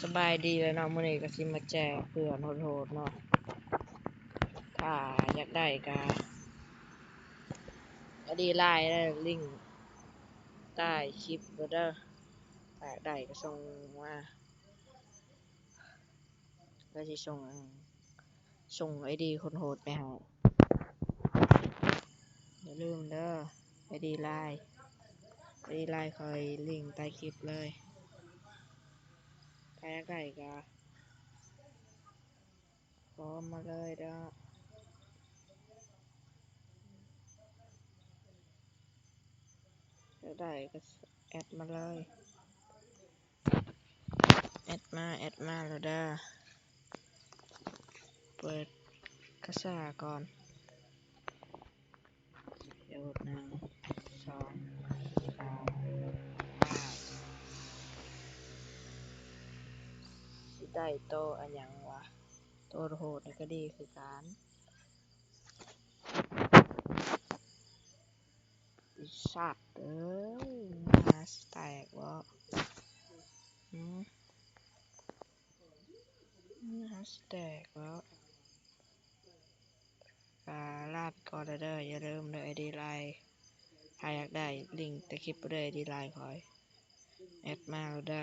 ສະບາຍດີແລ້ວເນາະ, ມື້ນີ້ກໍຊິມາແຈກເພື່ອນໂຫດໆເນາະ. ຖ້າຢາກໄດ້ກໍ ໄອດີ LINE ເດີ ລິ້ງໃຕ້ຄລິບໂລດເດີ. ຖ້າຢາກໄດ້ກໍສົ່ງມາ ກໍຊິສົ່ງ ສົ່ງໄອດີຄົນໂຫດໄປໃຫ້. ຢ່າລືມເດີ ໄອດີ LINE ໄອດີ LINE ຂ້ອຍ ລິ້ງໃຕ້ຄລິບເລີຍ. ຖ້າຢາກໄດ້ກໍຂໍມາເລີຍເດີ. ຢາກໄດ້ກໍແອັດມາເລີຍ. ແອັດມາ ແອັດມາແລ້ວເດີ. ເປີດກາຊາກ່ອນ. ດຽວ ໜຶ່ງ ສອງ ສາມ ຫ້າ ຊິໄດ້ໂຕອັນຫຍັງວະ? ໂຕໂຫດນີ້ກໍດີຄືກັນ. ປີສາດເອີຍ ຫາສະແຕັກບໍ່? ຫືມ ຫາສະແຕັກບໍ່? ກະລາໄປກ່ອນເດີ. ຢ່າລືມເດີ ໄອດີ LINE ຖ້າຢາກໄດ້ລິ້ງໃຕ້ຄລິບເດີ ໄອດີ LINE ຂ້ອຍ ແອັດມາໂລດເດີ.